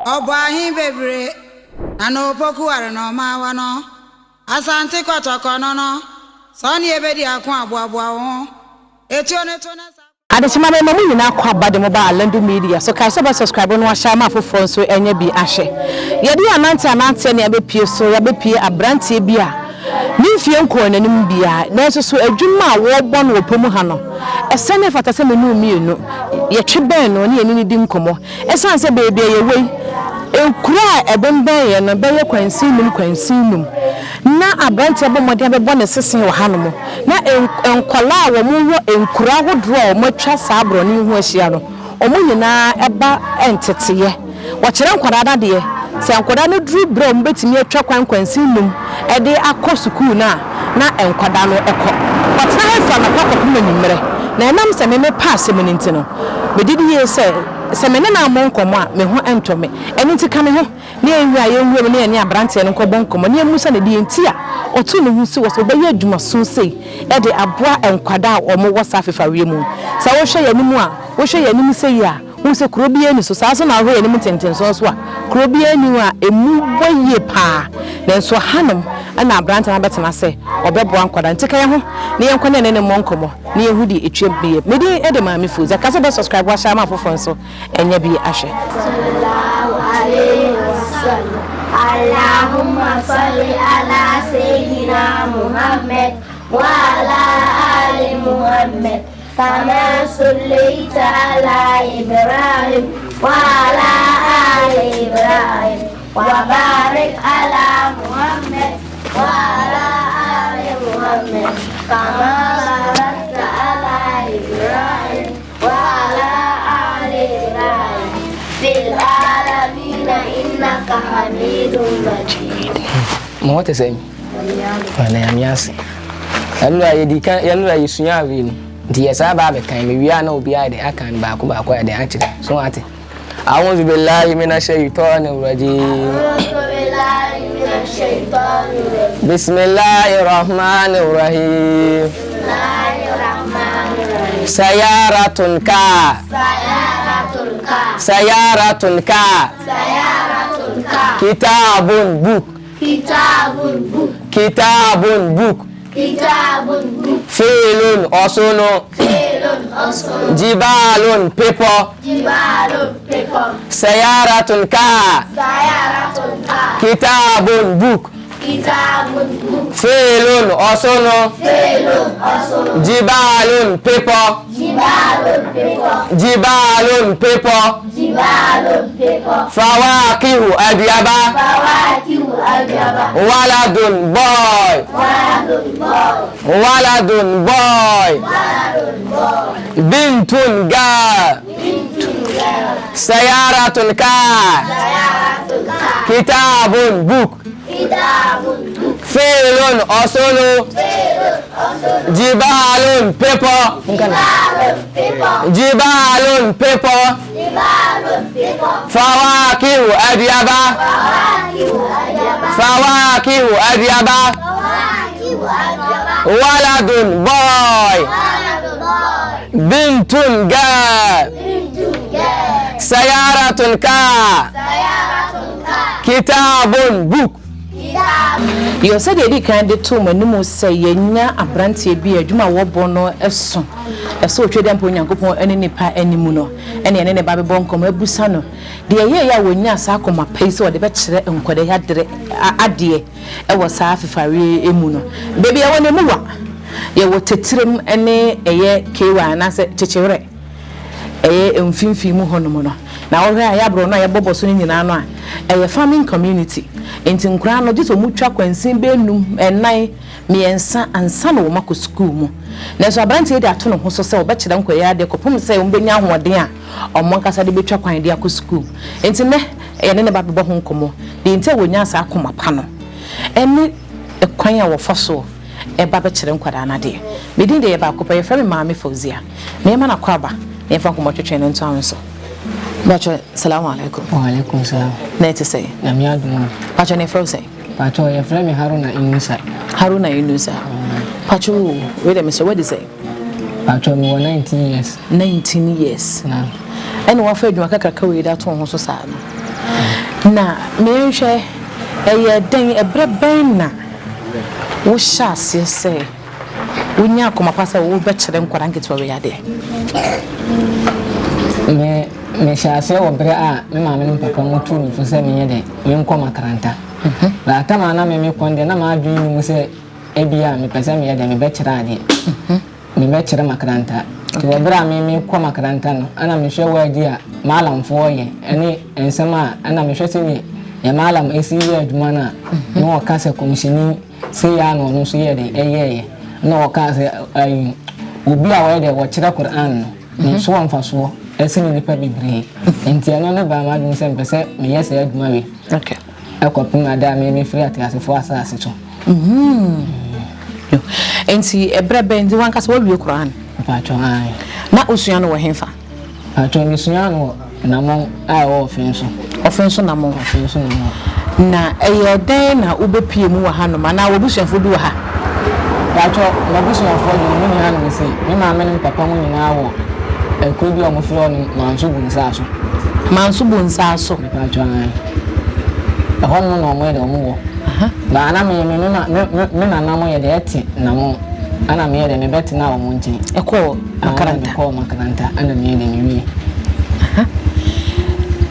Ɔbɔ ahe bebree na na opoku ware na ɔmaawa no Asante kɔtɔkɔ no no sɛ ɔne yɛbɛdi ako a boaboa wo ho Etuo no to na sa. Adekyema mema mo nyinaa kɔ aba de mo ba Alandu Media so kae sɛ wobɛ subscribe na wahyɛ ama afoforɔ nso anya bi ahwɛ. Yɛde yɛn anante ananteɛ na yɛabɛpue so yɛabɛpue abranteɛ bi a ne mfeɛ nkɔɔ n'anim biara nanso so adwuma a wɔrebɔ no wɔ pɔ mu ha no ɛsɛ ne ɛfata sɛ me ne wo mmienu yɛtwe bɛn no ne yɛne no di nkɔmmɔ. Esiane sɛ baabi a yɛwɔ yi, nkuro a ɛbembɛn yɛn no bɛyɛ kwansin nnum kwansin nnum, na aberanteɛ bɔ mmɔden abɛbɔ ne sese wɔ hanom, na nkwadaa a wɔwɔ nkuro ahodoɔ a wɔatwa saa borɔno yi ho ahyia no, wɔn nyinaa ba nteteeɛ. Wɔkyerɛ nkwadaa no adeɛ. Sɛ nkwadaa no duru berɛ a wɔbɛtumi atwa kwan kwansin nnum de akɔ sukuu no a, na nkwadaa no kɔ. Wɔtena ha firi anɔpa kɔpem anwummerɛ, na ɛnam sɛ me mepɛ asɛm no nti no, megye di yie sɛ, sɛ me ne no ammɔ nkɔmmɔ a, me ho ntɔ me. Ɛno nti ka me ho na yɛnwie a yɛnwura mu na yɛne aberanteɛ no nkɔbɔ nkɔmmɔ na yɛmmisa no deɛ nti a ɔtoo ne ho si hɔ sɛ ɔbɛyɛ adwumason sei de aboa nkwadaa a wɔwɔ saa afefareɛ mu. Sɛ wohwɛ yɛn anim a, wohwɛ yɛn anim sei a, Wohu sɛ kuro biara nni so. Saa ara nso na wohwɛ yɛn anim ntentensoɔ nso a, kuro biara nni hɔ a ɛmu bɔ yie pa ara. Nanso hanom na aberanteɛ no abɛtena sɛ ɔbɛboa nkwadaa. Nti ka yɛn ho na yɛnkɔ ne yɛne no mmɔ nkɔmmɔ na yɛnhu deɛ ɛtwam no yie. Me din de Maame Fozia. Ka sɛ wobɛ subscribe wahyɛ ama afoforɔ nso anya bi ahwɛ. Sallallahu alaihi wasallam Allahumma salli ala sayyidina Muhammad wa ala ali Muhammad Kama sallaita ala Ibrahim wa ala ali Ibrahim wa barik ala Muhammad wa ala ali Muhammad kama barakta ala Ibrahim wa ala ali Ibrahim fil alamina innaka hamidun majid. Mo ho te sɛn? Yɛda Nyame ase. Ɛnora yɛdi kan ɛnora yɛsua awie no nti yɛsan ba abɛkan mewie a na obiara de akan no baako baako ayɛ dɛn akyerɛ so ate. A'udhu billahi minash shaitani rajim. Bismillahir rahmanir rahim. Sayaratun car. Sayaratun car. Kitabun book. Kitabun book. Kitabun book. Kitabun book. Fi'ilun ɔsono. Fi'ilun ɔsono. Jibalun bepɔ. Jibalun bepɔ. Sayaratun kaa. Sayaratun kaa. Kitabun book. Kitabun book. Fi'ilun ɔsono. Fi'ilun ɔsono. Jibalun bepɔ. Jibalun bepɔ. Jibalun bepɔ. Jibalun bepɔ. Fawakihu aduaba. Fawakihu aduaba. Waladun boy. Waladun boy. Waladun boy. Waladun boy. Bintun girl. Bintun girl. Sayaratun car. Sayaratun car. Kitabun book. Kitabun book. Fi'ilun ɔsono. Fi'ilun ɔsono. Jibalun bepɔ. Jibalun bepɔ. Jibalun bepɔ. Jibalun bepɔ. Fawakihu aduaba. Fawakihu aduaba. Fawakihu aduaba. Fawakihu aduaba. Waladun boy. Waladun boy. Bintun girl. Bintun girl. Sayaratun car. Sayaratun car. Kitabun book. Yɔ sɛdeɛ yɛdii kan de too mo anim sɛ yɛanya aberanteɛ bi a adwuma a wɔbɔ no so sɛ Otwedeɛmpa Onyankopɔn ne nnipa anim no, ɛne yɛne ne ba bɛbɔ nkɔmmɔ abusa no deɛ ɛyɛeɛ a ɔnyaa saa akoma pa yi sɛ ɔde bɛkyerɛ nkwadaa yi aderɛ adeɛ wɔ saa afefareɛ yi mu no. Baabi a yɛwɔ no ɛmu wa. Yɛwɔ Tetirem ne ɛyɛ KY anaasɛ Kyekyewerɛ. ɛyɛ mfimfini mu hɔnom no, na wohwɛ a ɛyɛ aborɔno a yɛbɔbɔ so no nyinaa no a, ɛyɛ farming community. Nti nkoraa no, gye sɛ wɔtwa kwansin bɛyɛ nnum, nnan, mmiɛnsa ansa na wɔakɔ sukuu mu. Nanso aberanteɛ yi de ato ne ho so sɛ ɔbɛkyerɛ nkwadaa yi adeɛ kɔpem sɛ wɔbɛnya ahoɔden a wɔn ankasa de bɛtwa kwan de akɔ sukuu. Nti nnɛ, yɛne ne ba bɛbɔ ho nkɔmmɔ, deɛ nti a wɔnyaa saa akoma pa no, ɛne kwan a wɔfa soɔ ba bɛkyerɛ nkwadaa no adeɛ. Me din deɛ yɛ baako pɛ, yɛfrɛ me Maame Fauzia. Mmarima na kɔ aba na yɛmfa nkɔmmɔ twetwe no ntoa nso. Mpakyɛ salamu alaikum. Wa alaikum salam. Na ɛte sɛn? Nyame adom o. Mpakyɛ na yɛfrɛ wo sɛn? Mpakyɛ yɛfrɛ me Haruna Inusa. Haruna Inusa. Mpakyɛ o, wei deɛ mesrɛ wadi sɛn? Mpakyɛ mewɔ 19 years. 19 years. Na. Ɛna wafa adwuma kakraka wei de ato wo ho so saa no. Na menhwɛ, ɛyɛɛ dɛn, ɛberɛ bɛn na wohyɛɛ aseɛ sɛ wonya akoma pa sɛ wobɛkyerɛ nkwadaa nketewa wei adeɛ? Me, mehyɛɛ aseɛ wɔ berɛ a me maame ne me papa mu tuu me fo sɛ menyɛ dɛn, menkɔ makaranta. Na tam a na me mekɔ no deɛ, na m'adwene nni mu sɛ ebia mepɛ sɛ meyɛ dɛn, mebɛkyerɛ adeɛ. Mebɛkyerɛ makaranta. Nti wɔ berɛ a me mekɔ makaranta no, ɛna mehwɛ word a maalamfoɔ yɛ ɛne nsɛm a ɛna mehwɛ sɛdeɛ yɛ maalam ɛsi yɛ adwuma no a, na ɔka sɛ kɔmhyɛni sei ara na ɔno nso yɛɛ dɛn ɛyɛɛyɛ. Ɛna ɔkaa sɛ ayi obi a ɔyɛ dɛ ɔkyerɛ Qur'aan no, ne so wɔ mfasoɔ ɛsene nnipa bebree. Nti ɛno ne baa m'adwene sɛ mepɛ sɛ meyɛ saa adwuma wei ɛkɔpem ada a me mefiri ateasefoɔ asaase so. Mm-hmm. Nti ɛberɛ bɛn nti wankasa wawie Qur'aan? Mpaatwɔ ae. Na wosua no wɔ henfa? Mpaatwɔ mesua no wɔ Namɔn a ɛwɔ Ɔfen so. Ɔfen so Namɔn. Ɔfen so Namɔn. Na ɛyɛɛ dɛn na wobɛpue mu wɔ hanom anaa w'abusuafoɔ bi wɔ ha? Mpaatwɔ m'abusuafoɔ deɛ wɔn nni hanom sei. Me maame ne me papa mo nyinaa wɔ ɛkuro bi a wɔfrɛ hɔ no Manso Bonsaaso. Manso Bonsaaso. Mpaatwɔ ae. Ɛhɔ nom na wɔyɛ deɛ wɔwɔ. Ba na me me me me me nana mo yɛ deɛ ɛte na mo ɛna me yɛ deɛ me bɛ tena wɔn nkyɛn. Ɛkɔɔ makaranta. Ɛkɔɔ makaranta ɛna me yɛ deɛ me wie.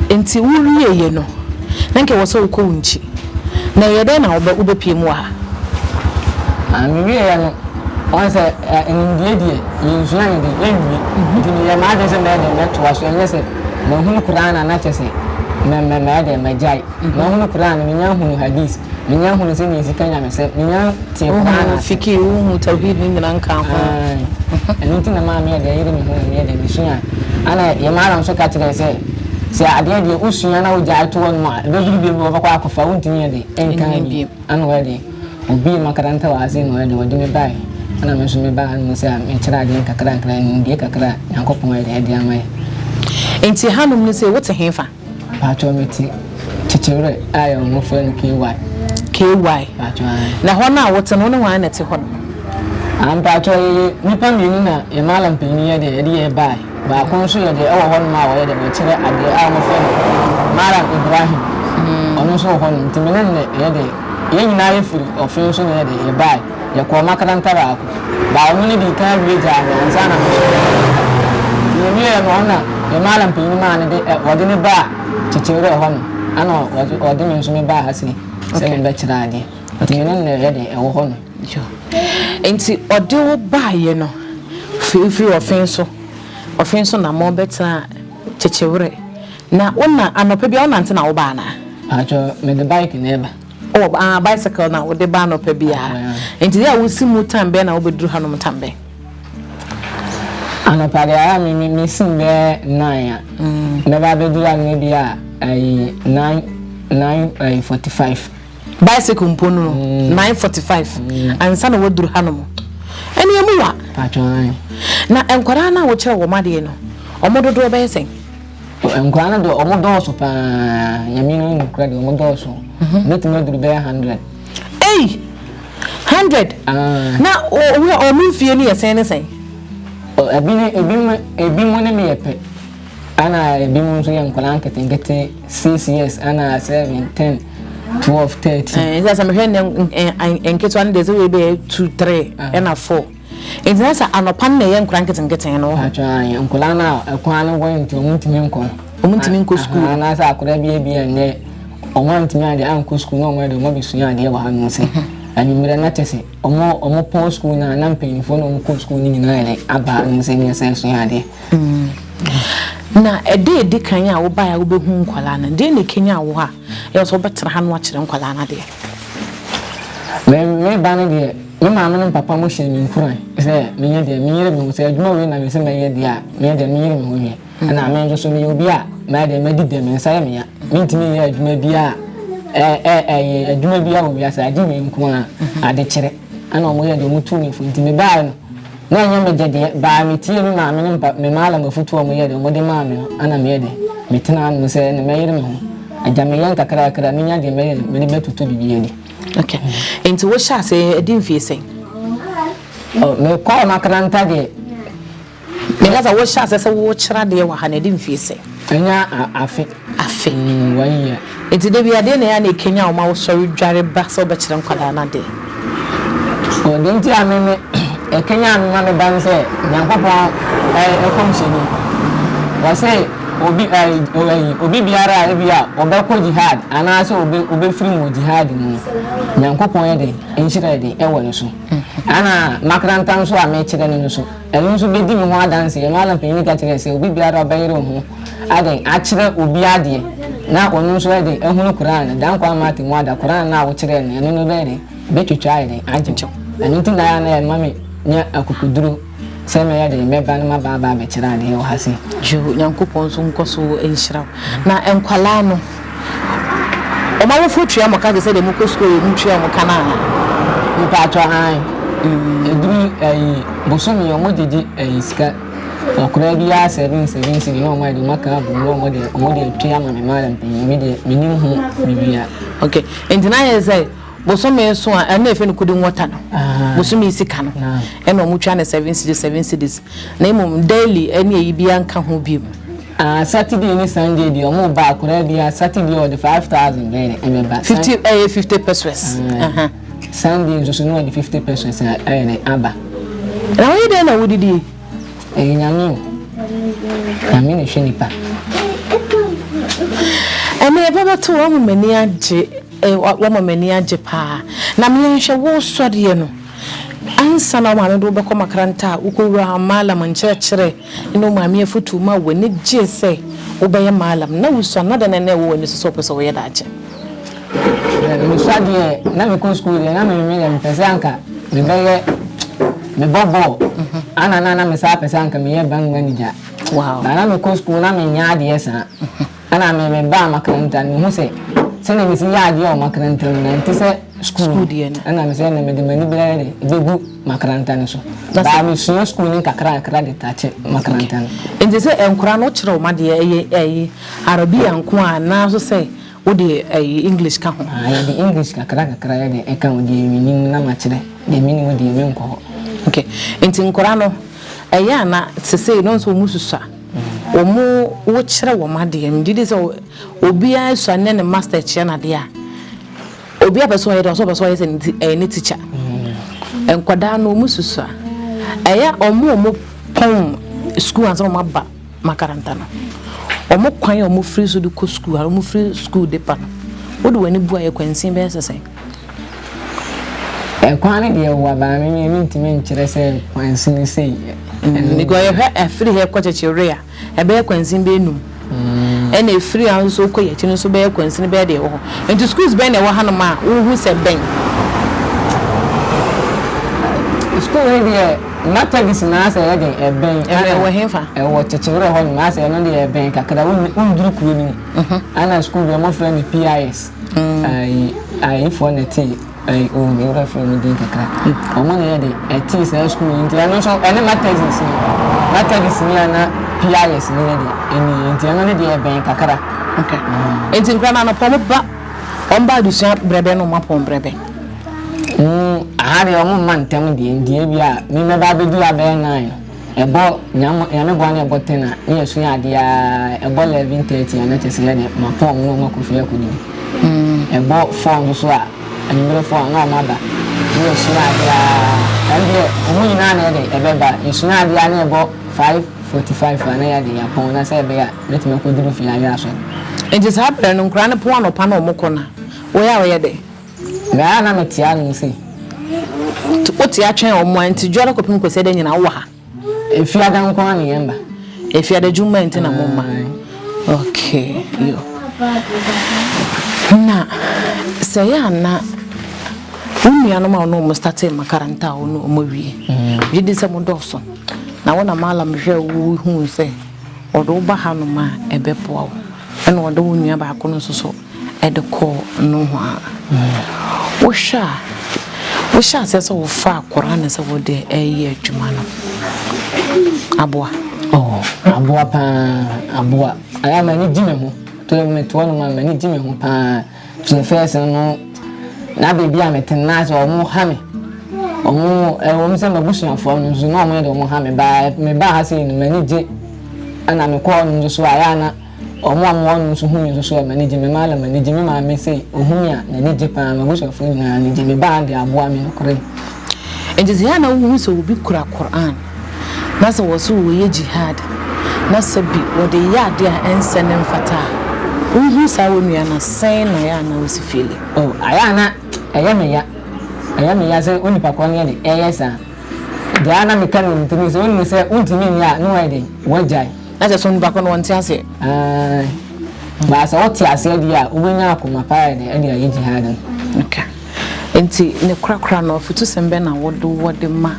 Nti wo wie yɛ no na nka ɛwɔ sɛ wokɔ wo nkyi na ɛyɛ dɛn na wobɛ wobɛ pie mu wɔ ha? Ah me wie yɛ no wɔn sɛ nimdeɛ deɛ yɛn sua no deɛ yɛn wie nti me yɛ m'adwene sɛ mɛyɛ deɛ mɛtoa so ɛnyɛ sɛ mahunu koraa na na kyɛ sɛ mɛ mɛ mɛyɛ deɛ mɛgyae. Mahunu Qur'aan, menya hunu Hadith, menya hunu sɛdeɛ yɛsi ka Nyamesɛm, menya tee Qur'aan Wohunu ase. Fiqh, wohunu Tawheed ne nyinaa nka ho. Aane. Ɛno nti na maa meyɛ deɛ yere me ho na meyɛ deɛ mesuae. Ɛna yɛn Mallam nso ka kyerɛɛ sɛ, sɛ adeɛ deɛ wosua na wogyae to hɔ nom a, ɛbɛduru berɛ bi wɔbɛkɔ akɔfa, wontumi nyɛ deɛ nka bio. Ɛna ɔyɛ deɛ, ɔbue makaranta wɔ ha sei na ɔyɛ deɛ, ɔde me baeɛ. Ɛna me nso mebaa ha nom sɛ mekyerɛ adeɛ nkakra nkakra, nimdeɛ kakra a Nyankopɔn ayɛ deɛ ɛde ama yɛ. Nti hanom no sei, wote hefa? Paatwɔ me te Kyekyewere a yɛ ɔmo frɛ no KY. KY. Paatwɔ ae. Na hɔ no a wote no wo ne hwan na ɛte hɔ nom? Ah mpaatwɔ yɛyɛ nipa mienu na yɛ maalam panyin yɛ deɛ yɛde yɛ bae. Baako nso yɛ deɛ ɛwɔ hɔ nom a ɔyɛ deɛ ɔkyerɛ adeɛ a ɔmo frɛ no Maalam Ibrahim. Ɔno nso wɔ hɔ nom nti me ne no na ɛyɛ deɛ yɛn nyinaa yɛ firi ɔfe nso na yɛ deɛ yɛ bae. Yɛkɔɔ makaranta baako. Baa ɔno no dii kan wie gyaa me ansa na me nso mekɔɔ. Nti yɛwieeɛ no ɔno na me maalam panin maa no de ɛ wɔde no baa Kyekyewere hɔ no ɛna ɔde ɔde me nso me baa ha sei sɛ mebɛkyerɛ adeɛ. Nti me ne no na ɛyɛ den ɛwɔ hɔ no. Yo. Nti ɔde wo baeɛ no firi firi ɔfe so ɔfe so na mobɛtenaa Kyekyewere. Na wo na anɔpa biara wonante na woba anaa? Paatwɔ mede bike na ɛba. Oh, ah, bicycle na wode ba anɔpa biara. Nti yɛ a wosi mu time bɛn na wobɛduru hanom time bɛn? Anɔpa deɛ ayɛ a me me mesi mu bɛyɛ nine a. Mɛba abɛduru hanom ebi a ayi nine nine ayi 45. Bicycle mpo no no 9:45 ansa na woaduru hanom. Ɛne emu wa. Paatwɔ ae. Na nkwadaa no a wokyerɛ wɔn adeɛ no, wɔn dodoɔ bɛyɛ sɛn? Nkwadaa no deɛ wɔn dɔɔso paa, Nyame no nokorɛ deɛ wɔn dɔɔso, mɛtumi aduru bɛyɛ hundred. Ei! Hundred? Na wɔn mfie no yɛ sɛn ne sɛn? Ebi ne ebi mo ebi mo ne me yɛ pɛ, ɛna ebi mo nso yɛ nkwadaa nketenkete 6 years ɛna 7, 10, 12, 13. Ɛɛ sɛ mehwɛ nnɛ nketewa no deɛ sɛ wei bɛyɛ 2, 3 ɛna 4. Nti na sɛ anɔpa no na ɛyɛ nkwadaa nketenkete no wɔ hɔ. Atwa ae, nkwadaa no a ɛkwan no wɔ nti wɔn ntumi nkɔ no. Wɔn ntumi nkɔ sukuu. Anaasɛ akwadaa bi ebi a nnɛ wɔn antumi adeɛ ankɔ sukuu na wɔn ayɛ deɛ wɔn abɛsua adeɛ wɔ ha nom sɛ anwummerɛ na kyɛ sɛ wɔn wɔn pɔn sukuu no a na mpanyinfoɔ na wɔn kɔ sukuu no nyinaa yɛ dɛ aba ha nom sɛ ne ɛsɛ sua adeɛ. Na ɛda edi kan a wobaeɛ a wobɛhu nkwadaa no, deɛn na ɛkanyan wo a ɛyɛ sɛ wobɛtena ha na woakyerɛ nkwadaa no adeɛ? Me me ba no deɛ, me maame ne me papa mo hyɛɛ me nkuran sɛ menyɛ deɛ menyere me ho sɛ adwuma wei na mese mɛyɛ deɛ a meyɛ deɛ menyere me ho nyɛ. Ɛna me nso so meyɛ obi a mayɛ deɛ madi dɛm, me nsa yɛ me ya. Mentumi nyɛ adwuma biara a ɛ ɛ ɛyɛ adwuma biara wɔ wiase agye wei nko ara, adekyerɛ. Ɛna wɔyɛɛ deɛ wɔtuu me fo nti mebaeɛ no na ɛnyɛ me dɛ deɛ baa metiee me maame ne me me maalam afotuo a wɔyɛɛ deɛ wɔde maa me no ɛna meyɛ deɛ metenaa ano sɛ ɛna mɛyere me ho. Agya meyɛ nkakrakra menya deɛ mɛyɛ no mede bɛtoto biribi adi. Okay. Nti wohyɛ ase ɛdi mfie sɛn? Oh, mekɔɔ makaranta deɛ. Meka sɛ wohyɛ ase sɛ wokyerɛ adeɛ wɔ ha no ɛdi mfie sɛn? Ɛnyɛ afe. Afe. Mm, one year. Nti da bi adeɛ na ɛyɛ a na ɛkanyan wo ma wosɔre dware ba sɛ wobɛkyerɛ nkwadaa no adeɛ? Oh, deɛ nti a me me ɛkanyan me ma me ba ne sɛ Nyankopɔn ɛkɔmhyɛni wɔse obi ɛyi obi biara a ebi a ɔbɛkɔ jihad anaasɛ obe obɛfiri mu wɔ jihad mu no Nyankopɔn yɛ den nhyira yɛ den ɛwɔ ne so ɛna makaranta nso a mekyerɛ no no so Ɛno nso bɛdi me ho adanseɛ. Malam panin ka kyerɛɛ sɛ, Obi biara a ɔbɛyere ho adɛn akyerɛ obi adeɛ na ɔno nso ayɛ dɛn ahunu Qur'aan no, dankwa ama atemmu ada, Qur'aan no a wokyerɛɛ no, ɛno no bɛyɛ dɛn? Bɛtwitwa ayɛ dɛn agye wo. Ɛno nti na ɛyɛ a na ɛma me nya akokoduro sɛ mɛyɛ dɛn, mɛba na maba aba abɛkyerɛ adeɛ wɔ ha sei. Yoo Nyankopɔn nso nkɔ so nhyira wo. Na nkwadaa no wɔn awofoɔ tua mo ka te sɛ deɛ mokɔ sukuu a wɔn tua mo ka no anaa? Mpaatwɔ aane. Ɛduru ɛyi bosome wɔn gyegye ɛyi sika akwadaa biara 7 7 cedi na wɔn ayɛ de wɔn aka abom na wɔn de wɔn de atua ama me madam panyin me deɛ menim ho biribiara. Okay nti na ayɛ sɛ bosome so a ɛno na yɛfrɛ no kudi nwɔta no bosome sika no ɛna wɔn tua no 7 cedis 7 cedis na mmom daily ɛne ɛyi biara nka ho bio. Ah Saturday ne Sunday deɛ ɔmo ba akwadaa biara Saturday ɔde 5,000 bɛyɛ dɛ ɛbɛba. 50 ɛyɛ 50 pesos. Aah Sunday nso so na ɔde 50 pesos ayɛ dɛ aba. Na woyɛ dɛn na wodidie? Ɛyɛ Nyame o, Nyame na ɛhwɛ nipa. Ɛnɛ yɛba bɛto wama m'ani agye eh, wama m'ani agye paa. Na me yɛnhwɛ wo sɔreɛ no ansa na wo maame de wo bɛkɔ makaranta a wokɔwura Mallam nkyerɛkyerɛ ne wo maame afotu ma w'ani gyee sɛ wobɛyɛ Mallam. Na wosua no, na dɛn na na ɛwɔ w'ani so sɛ wopɛ sɛ woyɛ daakye? Mesua deɛ, na mekɔ sukuu deɛ, na me deɛ mepɛ sɛ anka mebɛyɛ, mebɔ bɔɔl. Ana na na mesan pɛ sɛ anka meyɛ bank manager. Wow. Na na mekɔ sukuu na menyɛ adeɛ saa. Ɛna me mebaa makaranta no mehu sɛ sɛdeɛ mesi yɛ adeɛ wɔ makaranta mu no ɛnte sɛ sukuu deɛ no. Ɛna mesɛ ɛna mede m'ani bɛyɛ de bɛgu makaranta no so. Baa mesua sukuu no nkakra nkakra de takye makaranta no. Nti sɛ nkwadaa no wokyerɛ wɔn adeɛ ɛyɛ ɛyi Arabiya nko a anaa nso sɛ wode ɛyi English ka ho? Ah yɛde English kakra kakra yɛde ɛka ho deɛ menim na makyerɛ deɛ mennim deɛ menkɔ hɔ. Okay nti nkwadaa no ɛyɛ a na sesei no nso wɔn susua wɔn wokyerɛ wɔn adeɛ megye di sɛ obiara sua ne ne master kyerɛ no adeɛ a obiara pɛ sɛ ɔyɛ dɛ ɔsɛ ɔpɛ sɛ ɔyɛ sɛ ne ti ɛyɛ ne teacher nkwadaa no wɔn susua ɛyɛ wɔn a wɔn pɔn sukuu ansa wɔn aba makaranta no wɔn kwan a wɔn firi so de kɔ sukuu a wɔn firi sukuu de ba no wode wɔn ani bu ayɛ kwansin bɛyɛ sɛ sɛn. Ɛkwan no deɛ wɔ abaa me me mentumi nkyerɛ sɛ kwansin sei. Because yɛhwɛ ɛfiri ha kɔ Kyekyewere a, ɛbɛyɛ kwansin bɛyɛ num. Ɛna ɛfiri ha nso kɔ yɛn akyi no nso bɛyɛ kwansin bɛyɛ deɛ ɛwɔ hɔ. Nti schools bɛn na ɛwɔ hanom a wohu sɛ bɛn? School no deɛ Methodist na asɛ ɛyɛ den ɛbɛn. Ɛwɔ hefa? Ɛwɔ Kyekyewere hɔ nom asɛ ɛno deɛ ɛbɛn kakra wonduru kuro no mu. Ɛna school bi wɔfrɛ no PIS. Ayi ayifoɔ na ɛte ayi o me werɛ firi wɔn din kakra. Wɔn na yɛ de ɛte saa sukuu yi nti ɛno nso ɛne Methodist no Methodist ni ana PIS ni yɛ de ɛni nti ɛno ne deɛ ɛbɛn kakra. Okay. Nti nkura no anɔpa wɔn ba wɔn ba adesua brɛ bɛn na wɔn apɔn brɛ bɛn? Aha deɛ wɔn mma ntɛm deɛ nti ebi a me mɛba abɛdu abɛyɛ 9. Ɛbɔ Nyame Nyame boa na ɛbɔ 10 a ne yɛsua adeɛ aa ɛbɔ 11:30 a na kyerɛ sɛ yɛde mapɔn ɔmo na ɔmo akɔ fie akɔdidi. Ɛbɔ 4 nso so a anwumerɛ 4 a na ɔmo aba ne yɛsua adeɛ aa ɛno deɛ ɔmo nyinaa na yɛde ɛbɛba yɛsua adeɛ aa na ɛbɔ 5:45 a na yɛde yɛapɔn na sɛ ɛbɛyɛ a mɛtumi akɔduru fie ayɛ asɔre. Nti saa berɛ no nkwadaa no pɔn anɔpa na ɔmo kɔ no a woyɛ a woyɛ dɛn? Me ara na metea ano sei. Wote atwɛn wɔn a nti dwoada kɔpem kwasiada nyinaa wowɔ ha? Efiada nko ara na yɛmba. Efiada dwuma nti na momma. Okay, yo. Na sɛ yɛ ana wo nuanom a wo ne wɔn startee makaranta a wo ne wɔn awie. Gye di sɛ mo dɔɔso. Na wo na malam hwɛ wo hu sɛ ɔde wo ba hanom a ɛbɛboa wo. Ɛna ɔde wo nua baako no nso so de kɔɔ nohoa. Wohwɛ a, wohyɛ aseɛ sɛ wofaa Qur'aan sɛ wode reyɛ adwuma no, aboa? Oh, aboa paa, aboa. Ɛyɛ a m'ani gye me ho. To mete hɔ nom a m'ani gye me ho paa. Firi first no, na baabi a mete no na sɛ wɔn ha me. Wɔn, ɛwɔ mu sɛ m'abusuafoɔ no nso na wɔn yɛ de wɔn ha me. Baa mebaa ha sei no m'ani gye. Ɛna mekɔɔ no nso so a ɛyɛ a na. Wɔn a mewɔ no nso hu me nso so a, m'ani gye. Me mallam ani gye. Me maame sei, ɔhu me a, n'ani gye paa. M'abusuafoɔ nyinaa ani gye. Me baa de aboa me nokorɛ. Enti sɛ yɛ a na wohu sɛ obi kura Qur'aan na sɛ wɔse wɔyɛ Jihad na sɛ bi wɔde yɛ adeɛ a ɛnsɛ ne mfata a, wohu saa wo nua no a, sɛn na yɛ a na wosi feeli? Oh, ayɛ a na ɛyɛ me ya. Ɛyɛ me ya sɛ onipa korɔ no yɛ de ɛyɛ saa. Deɛ a na meka no wɔ me tirim sɛ wonim sɛ wontumi nyɛ a na wayɛ dɛn? Wagyae. Na kyerɛ sɛ onipa korɔ no ɔnte aseɛ. Aane. But sɛ wote aseɛ deɛ a, wobɛnya akoma pa ayɛ dɛn? Ɛde ayɛ jihad no. Okay. Nti ne korakora no afutusɛm bɛn na wode wɔ de ma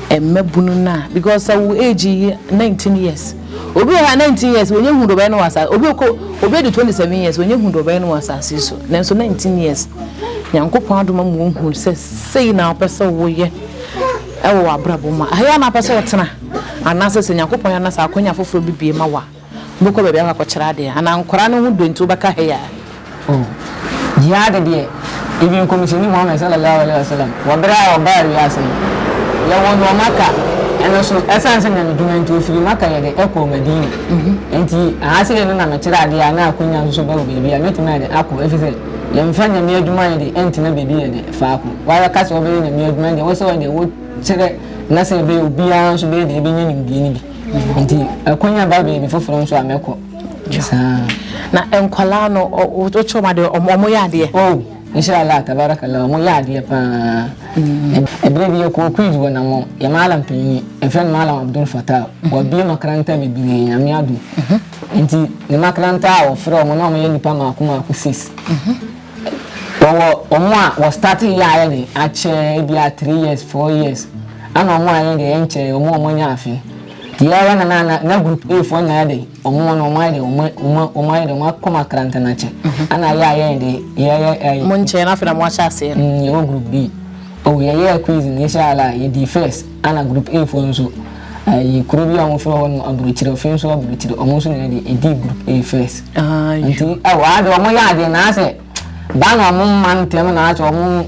mmabunu no a because sɛ wo age yi 19 years obi wɔ hɔ a 19 years wɔnyɛ hu deɛ ɔbɛyɛ no wɔ asase obi kɔ obi adi 27 years wɔnyɛ hu deɛ ɔbɛyɛ no wɔ asase so nanso 19 years Nyankopɔn adom ama wɔhu sɛ sei na wopɛ sɛ woyɛ ɛwɔ w'abrabɔ mu a ɛyɛ a na wopɛ sɛ wotena anaasɛ sɛ Nyankopɔn yɛ ana sɛ akwanya foforɔ bi bue ma wo a Wobɛkɔ baabi akɔ akɔkyerɛ adeɛ anaa nkwadaa no ho dɔ nti wobɛka hei a. Oh, Jihad deɛ, even Nkɔmhyɛni Muhammad sallallahu alaihi wasallam, wɔ berɛ a ɔbaa wiase no, yɛwoo no wɔ Makkah, ɛno nso ɛsiane sɛ Nyame dwuma nti ɔfiri Makkah yɛde ɛkɔɔ Madina, nti aha sei no na mekyerɛ adeɛ a na akwanya nso ba wɔ baabi a mɛtumi ayɛ dɛ akɔ, ɛfiri sɛ yɛmfa Nyame adwuma yɛde ɛntena baabi yɛde faako, woara ka sɛ wobɛyɛ Nyame adwuma deɛ wɔ sɛ wɔde wokyerɛ na sɛ ɛbɛyɛ obiara nso bɛyɛ deɛ ɛbɛnya nimdeɛ no bi. Nti akwanya ba baabi foforɔ nso a mɛkɔ saa. Na nkwadaa no wokyerɛ wɔn adeɛ wɔn yɛ adeɛ? Oh inshallah tabarakallah wɔn yɛ adeɛ paa. Ɛberɛ bi yɛkɔɔ quiz wɔ Namɔ, yɛ maalam panyini yɛfrɛ no Maalam Abdul Fatah wabue makaranta bebree Nyame adom nti ne makaranta a wɔfrɛ wɔn na wɔyɛ nnipa maako maako six. Wɔwɔ wɔn a wɔ start yɛ ayɛ den akyɛ ebia 3 years 4 years ɛna wɔn a yɛn deɛ yɛnkyɛ wɔn a wɔn anya afe nti yɛyɛ na na na group A foɔ na ayɛ den wɔn no wɔn ayɛ den wɔn wɔn wɔn ayɛ den wɔn akɔ makaranta no akyɛ ɛna yɛ a yɛn de yɛyɛ ɛyɛ. Mo nkyɛn na afei na mo ahyɛ aseɛ no. Yɛwɔ group B oh yɛyɛɛ quiz no inshallah yɛdii first ɛna group A foɔ nso ɛyi kuro bi a wɔfrɛ hɔ no aburokyire ɔfe nso aburokyire wɔn nso na yɛ de ɛdii group A first. Nti ɛwɔ ade wɔn yɛ adeɛ na asɛ ba na wɔn mma ntɛm na asɛ wɔn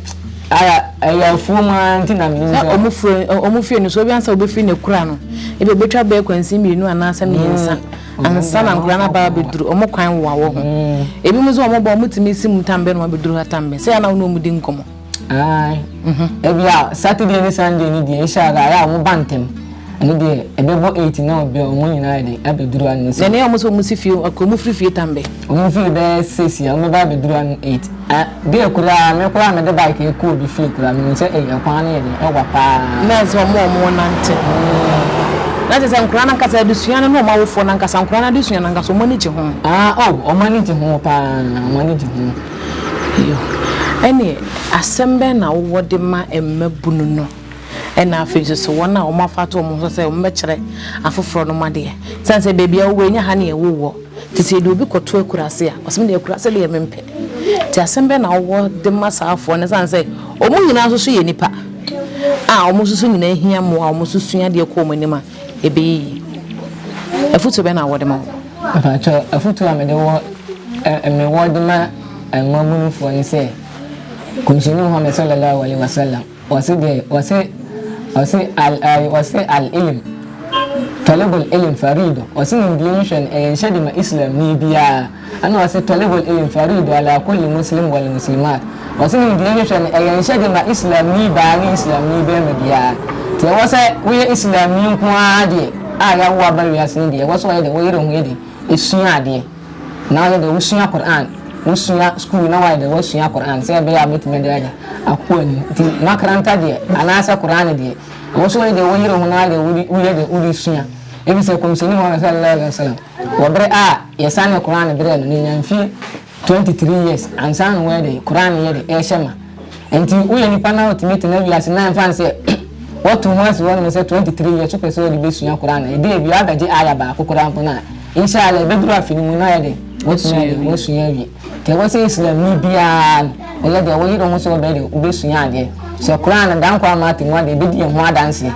ayɛ ɛyɛ afuo mu ara nti na menim sɛ. Wɔn fie wɔn fie no so obi ansa obɛfiri ne kura no ebi obɛtwa bɛyɛ kwansin mmienu anaasɛ mmiɛnsa ansa na nkura no aba abɛduru wɔn kwan woa wɔ ho ebi mu nso wɔn ba wɔn tumi si mu tambɛ na wɔn abɛduru ha tambɛ sɛ yɛn na wɔn ne wɔn di nkɔmɔ. Ae. Ebia Saturday ne Sunday no deɛ inshallah ayɛ a wɔn ba ntɛm. Ɛno deɛ ɛbɛbɔ 8 na ɔbɛ wɔn nyinaa ayɛ dɛ abɛduru ano sɛ. Na ɛnɛ wɔn sɛ wɔn si fie wɔn firi fie tambɛ. Wɔn firi bɛyɛ 6 a wɔn bɛba abɛduru ano 8. Ah deɛ koraa me koraa mede bike ɛkɔ obi fie koraa menim sɛ ei ɛkwan no yɛ den ɛwa paa. Na ɛsɛ wɔn a wɔn nante. Na kyerɛ sɛ nkwadaa no ankasa adesua no ne wɔn awofoɔ no ankasa nkwadaa no adesua no ankasa wɔn ani gye ho. Ah oh wɔn ani gye ho paa wɔn ani gye ho. Yo, ɛneɛ asɛm bɛn na wowɔ de ma mmabunu no ɛna afei nso so wɔn a wɔafa ato wɔn ho so sɛ wɔbɛkyerɛ afoforɔ nom adeɛ? Sane sɛ baabi a wowɔ ɛnyɛ ha ne ɛwowɔ, nti sɛ yɛde obi kɔto akuraase a, ɔsɛ medeɛ akuraase deɛ mempɛ. Nti asɛm bɛn na wowɔ de ma saa afoɔ no sane sɛ wɔn nyinaa nso so yɛ nnipa a wɔn nso so nyinaa hia mmoa a wɔn nso sua adeɛ kɔ wɔn anim a ɛbɛyɛ yie. Afotuo bɛn na wowɔ de ma wɔn? Mpakyɛw, afotu a mede wɔ ɛ mewɔ de ma mmabunufoɔ ne sɛ, Kɔmhyɛni Muhammad sallallahu alaihi wasallam, ɔse deɛ, ɔse, ɔse al ai ɔse al ilm, tɔlibul ilm farido, ɔse nimdeɛ mu hwɛ no ɛyɛ nhyɛde ma Islamni biara, ɛna ɔse tɔlibul ilm farido ala kulli muslim wal muslimat, Ɔse nimdeɛ hwehwɛ no ɛyɛ nhyɛde ma Islamni baa ne Islamni barima biara. Nti ɛwɔ sɛ woyɛ Islamni nko ara deɛ a yawo wo aba wiase no deɛ ɛwɔ sɛ ɔyɛ deɛ woyere ho yɛ deɛ sua adeɛ na woyɛ deɛ wosua Qur'an wosua school na wayɛ deɛ wasua Qur'an sɛ ɛbɛyɛ a wobɛtumi de ayɛ deɛ akɔ anim. Nti makaranta deɛ anaasɛ Qur'an deɛ ɛwɔ sɛ woyɛ deɛ woyere ho na deɛ woyɛ deɛ wode sua. Efisɛ Kɔmhyɛni Muhammad sallallahu alaihi wasallam wɔ bere a yɛsane Qur'an brɛɛ no no nya mfie 23 years ansa na wɔyɛ dɛ Quran yɛ dɛ ɛrehyɛ ma nti woyɛ nipa na wotumi tena wiase na ɛmfa sɛ wɔto ho asi hɔ nom sɛ 23 years wopɛ sɛ wɔde bɛsua Quran a ɛde ebi abɛgye aya baako koraa mpo no a inshallah ɛbɛduru afe no mu na ayɛ dɛ wɔasua awie wɔasua awie nti ɛwɔ sɛ Islamni biara no ɔyɛ deɛ woyere ho sɛ wobɛyɛ deɛ wobɛsua adeɛ sɛ Quran no dankwa ama atemmu adeɛ ɛbɛdi yɛn ho adanseɛ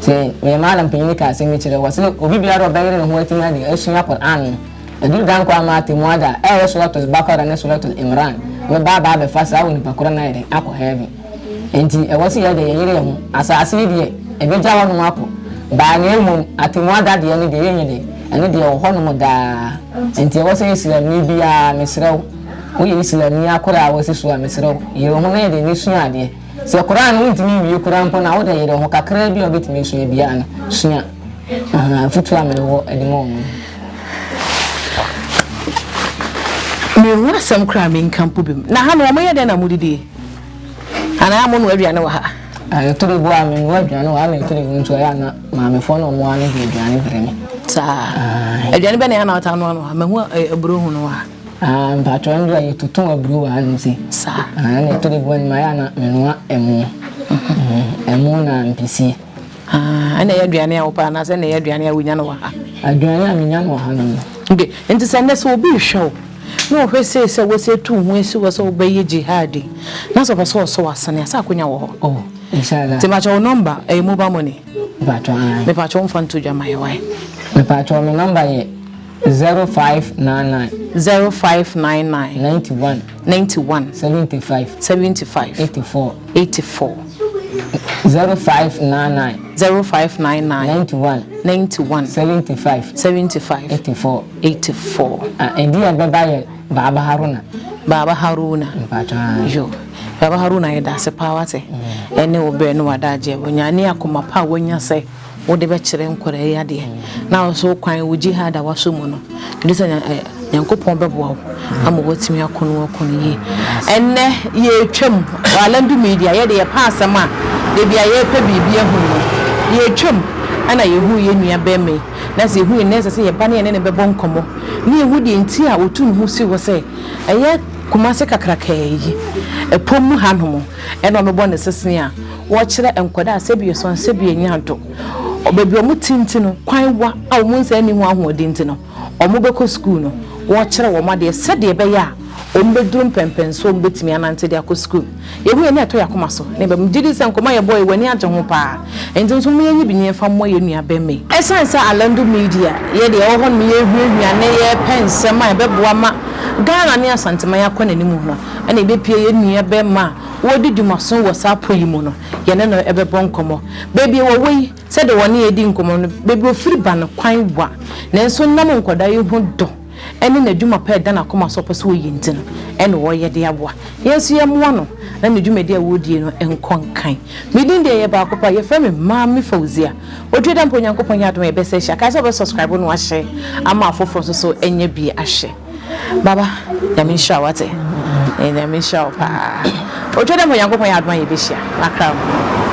sɛ meyɛ maalam panyini ka asɛm bi kyerɛ wɔ sɛ obi biara ɔbɛyere ne ho atumi adeɛ asua Quran no Ɛduru da nkwa ama atemmu ada a, ɛyɛ Suratul Baqarah ne Suratul Imran bɛba aba abɛfa saa onipa korɔ no ayɛ dɛn? Akɔ heaven. Enti ɛwɔ sɛ yɛyɛ dɛn? Yɛyere yɛn ho. Asaase yi deɛ, ɛbɛgya hɔnom akɔ, baa na mmom atemmu ada deɛ no deɛ yɛnyɛ dɛn? Ɛno deɛ ɛwɔ hɔnom daa. Nti ɛwɔ sɛ Islamni biara, mesrɛ wo, woyɛ Islamni akwadaa a woasi so a, mesrɛ wo, yere wo ho na yɛ dɛn na sua adeɛ. Sɛ Qur'aan no wontumi nwie koraa mpo no a, wode yere wo ho kakraa bi a wobɛtumi asua biara no, sua. Ahaa, afotuo a mewɔ de ma wɔn no. Menhu asɛm koraa a menka mpo biom. Na ha no wɔyɛ dɛn na modidie? Anaa monoa aduane wɔ ha? Ɛtɔ da bi a menoa aduane wɔ ha na ɛtɔ da bi nso ɛyɛ a na maamefoɔ na wɔn ara de aduane brɛ me. Saa. Aduane bɛn na ɛyɛ a na wotaa noa no wɔ ha? Mahu aburo hunu wɔ ha. Ah, mpakyɛw ɛno deɛ yɛtoto aburo wɔ hanom sei. Saa. Ah, ɛna ɛtɔ da bi wɔ hɔ ayɛ a na menoa ɛmo. Ɛmo na ampesie. Ah, ɛna ɛyɛ aduane a wopɛ anaasɛ ɛna ɛyɛ aduane a wonya no wɔ ha? Aduane a menya no wɔ hanom no. Okay, nti sɛ nnɛ sɛ obi rehwɛ wo na ɔhwɛ sei sɛ woasi atu wo ho asi hɔ sɛ wobɛyɛ jihad yi, na sɛ ɔpɛ sɛ ɔsɔ w'asene a, sɛ akonya wɔ hɔ? Oh, inshallah. Nti mpakyɛw wo number ɛyɛ mobile money? Mpakyɛw, ae. Mepakyɛw mfa nto dwa ma yɛ wae. Mepakyɛw me number yɛ 0599. 0599. 91. 91. 75. 75. 84. 84. 0599. 0599. 91. 91. 75. 75. 84. 84. Ah, ɛdi a ɛbɛba yɛ Baaba Haruna. Baaba Haruna. Mpakyɛw. Yo. Baaba Haruna yɛda ase paa wate. Ɛne wo berɛ ne w'adagyeɛ wonya ne akoma pa a woanya sɛ wode bɛkyerɛ nkwadaa yi adeɛ na wo nso kwan wo jihad a wasɔ mu no ɛde sɛ Nyankopɔn bɛboa wo ama woatumi ako no ako no yie. Ɛnnɛ yɛretwam wɔ Alandu Media yɛde yɛpɛ asɛm a da bi a yɛrepɛ biribi ahu no yɛretwam ɛna yɛhuu yɛn nua bɛrima yi na sɛ yɛhu yi na ɛsɛ sɛ yɛba ne yɛne no bɛbɔ nkɔmmɔ ne yɛhu deɛ nti a ɔtu ne ho si hɔ sɛ ɛyɛ Kumase kakrakaa yi ɛpɔ mu hanom ɛna ɔmɛbɔ ne sese a Wɔkyerɛ nkwadaa sɛbi ɛsɔn sɛbi ɛnya do. Baabi a wɔte nti no, kwan wa a wɔn nsa nni ho ahoɔden nti no, wɔbɛkɔ sukuu no, wɔkyerɛ wɔn adeɛ sɛdeɛ ɛbɛyɛ a wɔbɛduru mpɛnpɛnsoɔ a wɔbɛtumi anante de akɔ sukuu. Yɛhu yɛn na ɛtɔ yɛn akoma so. Na mmom megye di sɛ nkɔmmɔ a yɛbɔeɛ yi, w'ani agye ho pa ara. Enti nso momma yɛnyi bi na yɛmfa mmoa yɛn nua barima yi. Ɛsiane sɛ Alando Media, yɛ deɛ yɛwɔ hɔ nom yɛrehuahua na yɛrepɛ nsɛm a ɛbɛboa ma Ghana ne Asanteman akɔ n'anim no, ɛna yɛbɛpue yɛn nua barima a Wɔredi dwumason wɔ saa pɔ yi mu no, yɛne no bɛbɔ nkɔmmɔ. Baabi a wɔwɔ yi, sɛdeɛ wɔne yɛn redi nkɔmmɔ no, baabi a ɔfiri ba no, kwan wa. Nanso nam nkwadaa yi ho dɔ ne n'adwuma pa a ɛda n'akoma so a ɔpɛ sɛ ɔyɛ nti no, ɛna ɔreyɛ de aboa. Yɛn nso yɛmmoa no na ne dwumadi a ɔredie no nkɔ nkan. Me din deɛ ɛyɛ baako pɛ, wɔfrɛ me Maame Fauzia. Otwa da mpo Onyankopɔn yɛ adom a yɛbɛsa ahyia. Kae sɛ wobɛ subscribe na wahyɛ ama afoforɔ nso so anya bi ahwɛ. Baba Nyame nhyira wo wate. Nyame nhyira wo paa. Otwa dɛ mpo Nyankopɔn yɛ adom a yɛbɛhyia. Makra wo.